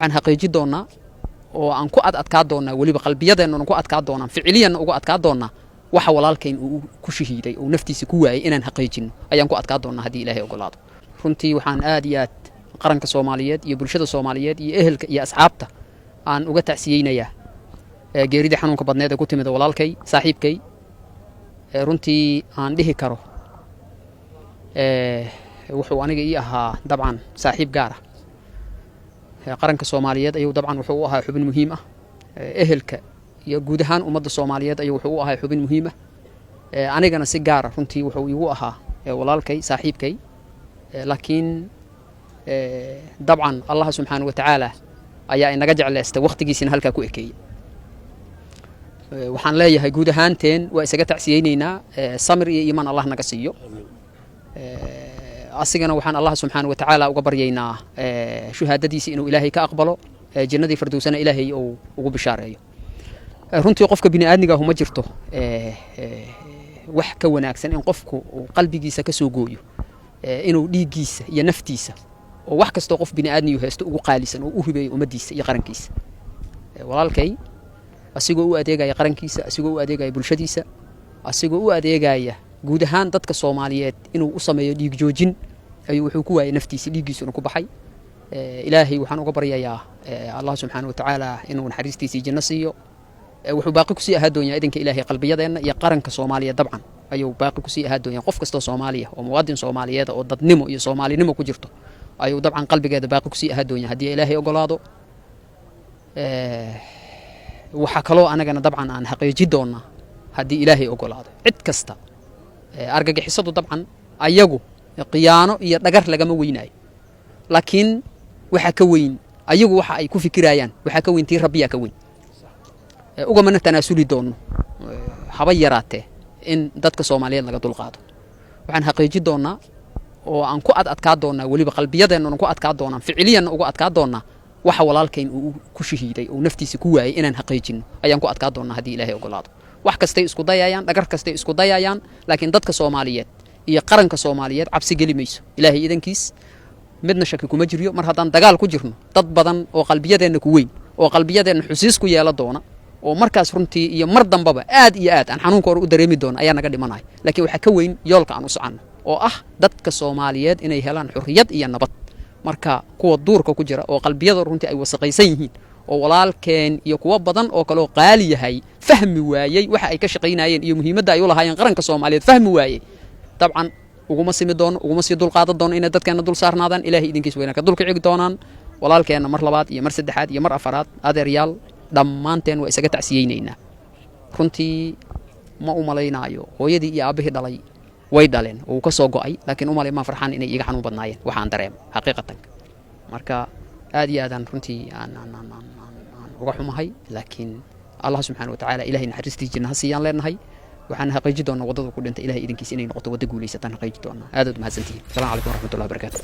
Waxaan xaqiijin doonaa oo aan ku ad adkaa doonaa, weliba qalbiyadeennuna ku adkaa doonaan, ficiliyanna uga adkaa doonaa, waxa walaalkayn uu ku shahiiday uu naftiisa ku waayey inaan xaqiijinno ayaan ku adkaa doonaa haddii Ilaahay ogolaado. Runtii waxaan aad iyo aad qaranka Soomaaliyeed iyo bulshada Soomaaliyeed iyo ehelka iyo asxaabta aan uga tacsiyeynayaa geeridii xanuunka badneed ee ku timid walaalkay, saaxiibkay. Runtii aan dhihi karo wuxuu aniga ii ahaa dabcan saaxiib gaar ah. Qaranka Soomaaliyeed ayuu dabcan wuxuu u ahaa xubin muhiim ah. Ehelka iyo guud ahaan ummadda Soomaaliyeed ayuu wuxuu u ahaa xubin muhiim ah. Anigana si gaara runtii wuxuu iigu ahaa walaalkay, saaxiibkay. Laakiin dabcan Allah subxaana wa tacaala ayaa inaga jecleystay, wakhtigiisina halkaa ku ekeeyey. Waxaan leeyahay guud ahaanteen waa isaga tacsiyeyneynaa, samir iyo iimaan Allah naga siiyo. Asigana waxaan Allah subxaana wa tacaala uga baryaynaa shuhaadadiisa inuu Ilaahay ka aqbalo, jannadii fardowsana Ilaahay uu ugu bishaareeyo. Runtii qofka bini aadmiga ma jirto wax ka wanaagsan in qofku uu qalbigiisa ka soo gooyo inuu dhiiggiisa iyo naftiisa oo wax kastoo qof bini aadmiyu haysto ugu qaalisan oo u hibeeyo ummaddiisa iyo qarankiisa. Walaalkay asigoo u adeegaya qarankiisa, asigoo u adeegaya bulshadiisa, asigoo u adeegaya guud ahaan dadka Soomaaliyeed inuu u sameeyo dhiig joojin, ayuu wuxuu ku waayey naftiisa, dhiiggiisuna ku baxay. Ilaahay waxaan uga baryayaa Allah subxaana wa tacaala inuu naxariistiisii janno siiyo. Wuxuu baaqi kusii ahaa doonyaa idinka Ilaahay qalbiyadeenna iyo qaranka Soomaaliya. Dabcan ayuu baaqi kusii ahaa doonyaa. Qof kastoo Soomaaliya oo muwaadin Soomaaliyeed oo dadnimo iyo soomaalinimo ku jirto ayuu dabcan qalbigeeda baaqi kusii ahaa doonyaa haddii Ilaahay ogolaado. Waxaa kaloo anagana dabcan aan xaqiijin doonaa haddii Ilaahay ogolaado cid kasta argagixisadu dabcan ayagu khiyaano iyo dhagar lagama weynaayo, laakiin waxa ka weyn ayagu waxa ay ku fikirayaan, waxaa ka weyn tii Rabbiyaa ka weyn. Ugamana tanaasuli doono haba yaraatee in dadka Soomaaliyeed laga dulqaado. Waxaan xaqiijin doonaa oo aan ku ad adkaa doonaa, weliba qalbiyadeennuna ku adkaa doonaan, ficiliyanna uga adkaa doonaa, waxa walaalkayn uu ku shahiiday uu naftiisa ku waayey inaan xaqiijinno ayaan ku adkaa doonaa haddii Ilaahay ogolaado. Wax kastay isku dayayaan, dhagar kastay isku dayayaan, laakiin dadka Soomaaliyeed iyo qaranka Soomaaliyeed cabsi geli mayso Ilaahay idankiis. Midna shaki kuma jiryo, mar haddaan dagaal ku jirno, dad badan oo qalbiyadeenna ku weyn oo qalbiyadeenna xusiis ku yeela doona oo markaas runtii iyo mar dambaba aad iyo aad aan xanuunka hore u dareemi doono ayaa naga dhimanaya. Laakiin waxaa ka weyn yoolka aan u soconno oo ah dadka Soomaaliyeed inay helaan xurriyad iyo nabad. Marka kuwa duurka ku jira oo qalbiyada runtii ay wasaqaysan yihiin oo walaalkeen iyo kuwo badan oo kaleoo qaali yahay fahmi waayey waxa ay ka shaqaynayeen iyo muhiimadda ay u lahaayeen qaranka Soomaaliyeed fahmi waayey, dabcan uguma simi doono, uguma sii dulqaadan doono inay dadkeenna dul saarnaadaan. Ilaahay idinkiis wayna ka dulkici doonaan. Walaalkeenna mar labaad iyo mar saddexaad iyo mar afaraad, adeeryaal, dhammaanteen waa isaga tacsiyeynaynaa. Runtii ma u malaynaayo hooyadii iyo aabbihii dhalay way dhaleen oo uu ka soo go'ay, laakiin u malay maa farxaan inay iiga xanuun badnaayeen waxaan dareemo xaqiiqatanka. Marka aad iyo aadaan runtii aan uga xumahay, laakiin Allah subxaana wa tacaala Ilahay naxariistii janna ha siiyaan leenahay. Waxaan xaqiiji doonaa waddada ku dhintay Ilahay idinkiis inay noqoto waddo guulaysataan xaqiiji doonaa. Aadaad mahadsantihiin. Asalamu calaykum waraxmatullahi wabarakatu.